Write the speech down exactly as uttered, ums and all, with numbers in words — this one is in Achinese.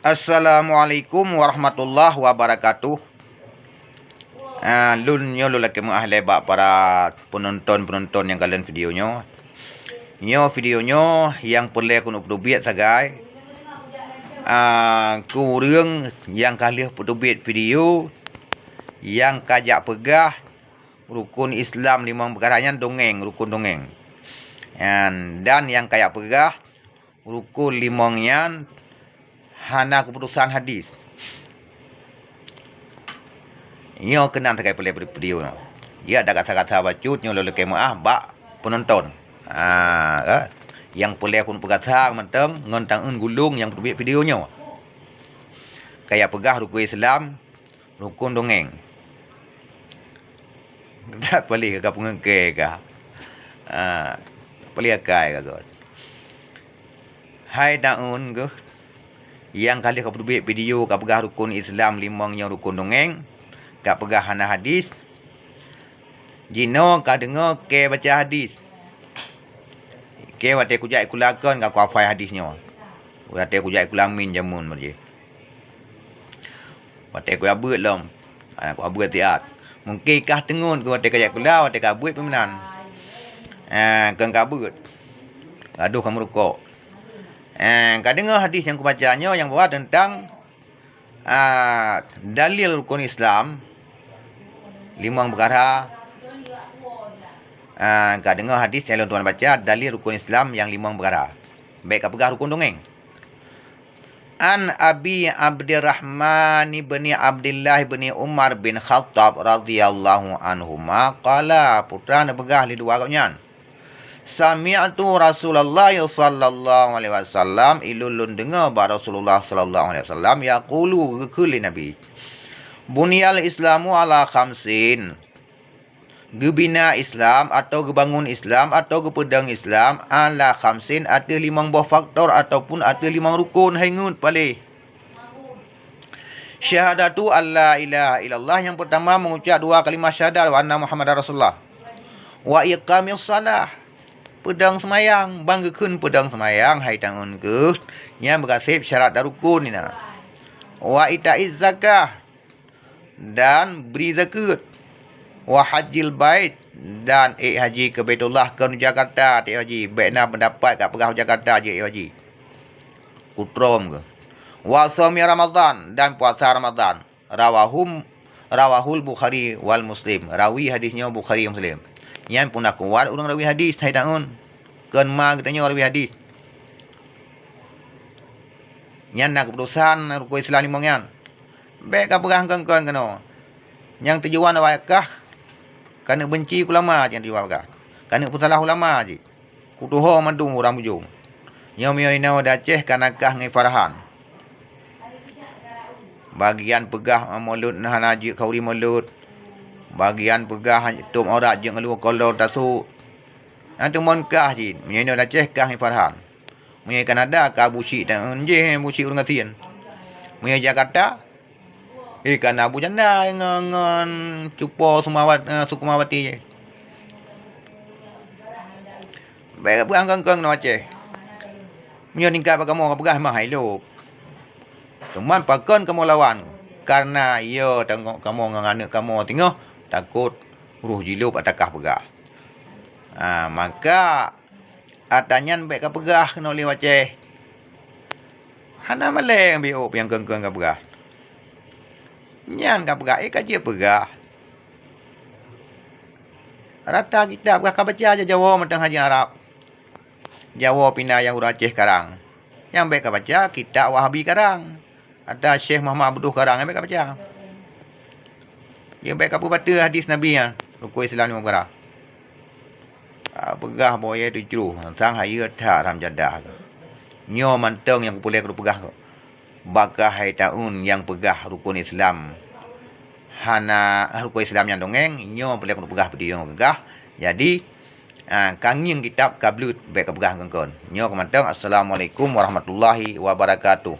Assalamualaikum warahmatullahi wabarakatuh. Ah, lôn nyoe lôn lakée meu'ah lé bak para peunonton-peunonton nyang kalon video nyoe. Nyoe video nyoe nyang peureulée keuneuk peuteubiet sagai, ah, keu ureuëng nyang ka lheueh peuteubiet video nyang ka jak peugah rukon Islam limong peukara nyan dongeng, rukon dongeng. Nyan, dan nyang ka jak peugah rukon limong nyan hana keuputosan hadis. Nyoe keunan sagai peureulée video nyoe. Jeuet dak gata-gata bacut nyoe lôn lakée meu'ah bak peunonton. Ah, eh. Nyang peureulée keuneuk peugasa mantong ngon tangeun gulong nyang peuteubiet video nyoe. Ka jak peugah rukon Islam, rukon dongeng. That paléh ka peungeuke ka. Ah, paléh akai ka got. Hai tangeun geuh, nyang ka lheueh ka peuteubiet video ka peugah rukon Islam limong nyoe rukon dongeng, ka peugah hana hadis. Jinoe ka deungoe kée baca hadis. Kée watée kujak sikula kon ka kuhafai hadis nyoe. Watée kujak sikula min jameun meujih. Watée kujak beuet lom, ah, kujak beuet siat. Mungken kah teungeut keu watée kajak sikula, watée ka beuet pih meunan. Ah, kon ka beuet. Gadoh ka meurukok. Ah, ka deungoe hadis nyang kubaca nyoe nyang bahwa teuntang, ah, dalil rukon Islam limong peukara. Ah, ka deungoe hadis nyang lôn tuan baca, dalil rukon Islam nyang limong peukara. Bék ka peugah rukon dongeng. An Abi Abdurrahman ibni Abdillah ibni Umar bin Khattab radhiyallahu anhuma qala, putra neupeugah lé dua gobnyan, "Sami'tu Rasulullah sallallahu alaihi wasallam," ilôn lôn deungoe bak Rasulullah sallallahu alaihi wasallam, yaqulu, geukheun lé Nabi, "Buniyal Islamu ala khamsin." Geubina Islam atau geubangon Islam atau geupeudong Islam ala khamsin, ateueh limong boh faktor ataupun ateueh limong rukon, hai ngeut paléh. Syahadatu alla ilaha illallah, nyang peurtama mengucap dua kalimah syahadat wa anna Muhammadar Rasulullah. Wa iqamis shalah, peudong seumayang, ban geukheun peudong seumayang, hai tangeun geuh, nyan beugaséb syarat dan rukon inan. Wa itaiz zakah, dan bri zakeuet. Wa hajjil bait, dan ék haji keu Baitullah, kon u Jakarta ék haji, bék na peundapat ka peugah u Jakarta jeuet ék haji. Kutrom keuh. Wa shaumi Ramadan, dan puasa Ramadan. Rawahum, rawahul Bukhari wal Muslim. Rawi hadis nyoe Bukhari Muslim. Nyan puna kuat ureuëng rawi hadis, hai tangeun. Kon ma geutanyoe rawi hadis. Nyan na keuputosan rukon Islam limong nyan. Bék ka peugah kon-kon keunoe. Nyang tujuan awak kah keuneuk beunci ulama cit, nyang tujuan awak kah keuneuk peusalah ulama cit. Kutuho mandum ureuëng bujong. Nyoe meunyoe inoe di Aceh ka na kah ngon Farhan. Bagian peugah, ah, Maulud na hana jeuet khauri Maulud. Bagian peugah, ah, tutup aurat jeuet ngon luweue kolor tasuk. Nyan teumon kah cit, meunyoe inoe di Aceh kah ngon Farhan. Meunyoe Kanada ka Abu Syik, ta-, jih Abu Syik ureuëng gasien. Meunyoe Jakarta, eh, ka na Abu Janda ngon, ngon Cupo Sumawat-, eh, Sukumawati jih. Bék peugah kon-kon keunoe Aceh. Meunyoe tingkat bak kamoe ka peugah mah hai lôb. Teuma pakon kamoe lawan? Kareuna yo tanggong kamoe ngon aneuëk kamoe singoh takot roh jilôb ata kah peugah. Ah, maka ata nyan bék ka peugah keunoe lé Aceh. Hana malée biôk nyang kon-kon ka peugah. Nyan ka peugah, eh, ka jeuet peugah. Rata kitab ka, ka baca aja Jawoe mantong hana Arab. Jawoe pih na nyang ureuëng Aceh karang. Nyang bék ka baca kitab Wahabi karang. Ata Syekh Muhammad Abduh karang nyang bék ka baca. Nyang bék ka peubateue hadis Nabi nyan, rukon Islam limong peukara. Ah, peugah boh ye tucroh, sang hayeue that ram jadah. Nyoe mantong nyang kupeureulée keu peugah keu bak kah hai tangeun nyang peugah rukon Islam. Hana rukon Islam nyang dongeng, nyoe peureulée keu peugah peudiyong gagah. Jadi, ah, ka ngieng kitab ka bleuet, bék ka peugah kon-kon. Nyoe keu mantong, assalamualaikum warahmatullahi wabarakatuh.